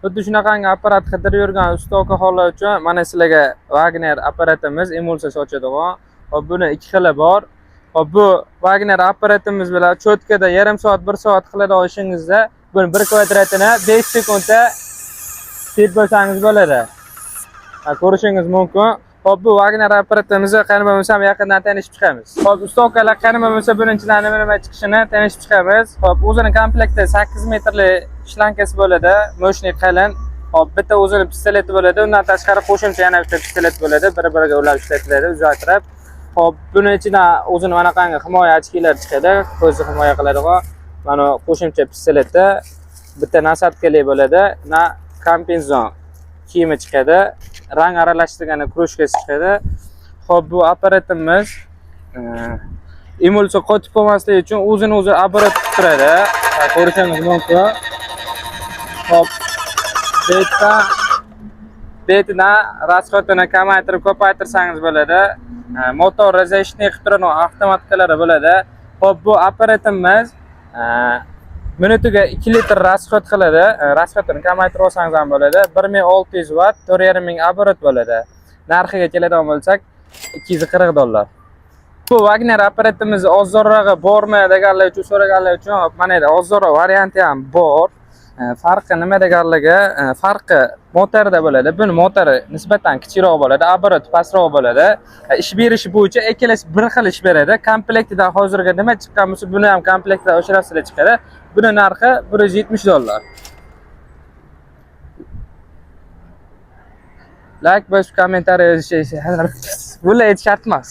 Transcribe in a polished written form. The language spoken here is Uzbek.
Xuddi shunaqangi apparat qidirib yurgan usta okaxonlar uchun mana sizlarga Wagner apparatimiz, emulsiya sochadigan. Hop, buni ikki xili bor. Hop, bu Wagner apparatimiz bilan cho'tkada yarim soat, 1 soat qiladigan ishingizda buni bir kvadratini 5 sekundda sepib bo'lsangiz bo'ladi. Ha, ko'rishingiz mumkin. Hop, bu Wagner apparatimizni qani bo'lmasa ham yaqindan tanishib chiqamiz. Hop, usta akalar, qani bo'lmasa buni ichidan nima nima chiqishini tanishib chiqamiz. Hop, o'zini komplektda 8 metrli shlankasi bo'ladi, мощный, qalin. Hop, bitta o'zini pistoleti bo'ladi, undan tashqari qo'shimcha yana bitta pistolet bo'ladi, bir-biriga ulab ishlatiladi, uzaytirib. Hop, buni ichidan o'zini manaqangi himoya ochkilar chiqadi, ko'zni himoya qiladigan. Mana qo'shimcha pistoletda bitta насадка li bo'ladi, na kombinezon kiyimi chiqadi, rang aralashtirgan кружка si chiqadi. Hop, bu apparatimiz emulsiya qotib qolmasligi uchun o'zini o'zi оборот qilib turadi. Ha, ko'rishingiz mumkin. Hop, bu yerda betidan расход ini kamaytirib, ko'paytirsangiz bo'ladi. Motor защитный qilib turadigan avtomatkalari bo'ladi. Hop, bu apparatimiz minutiga 2 litr расход qiladi. Расход ini kamaytirib olsangiz ham bo'ladi. 1600 vatt, 4500 оборот bo'ladi. Narxiga keladigan bo'lsak, 240 dollar. Bu Wagner apparatimiz ozonrog'i bormi deganlar uchun, so'raganlar uchun, hop, mana yerda ozonroq varianti ham bor. Farqi nima deganligi, farqi motorda bo'ladi. Buni motori nisbatan kichikroq bo'ladi, оборот pastroq bo'ladi. Ish berishi bo'yicha ikkalasi bir xil ish beradi. Komplektidan hozirgi nima chiqqan bo'lsa, buni ham komplektida o'sha chiqadi. Buni narxi 170 dollar. Layk bosib, kommentariy yozish, bular aytish shart emas.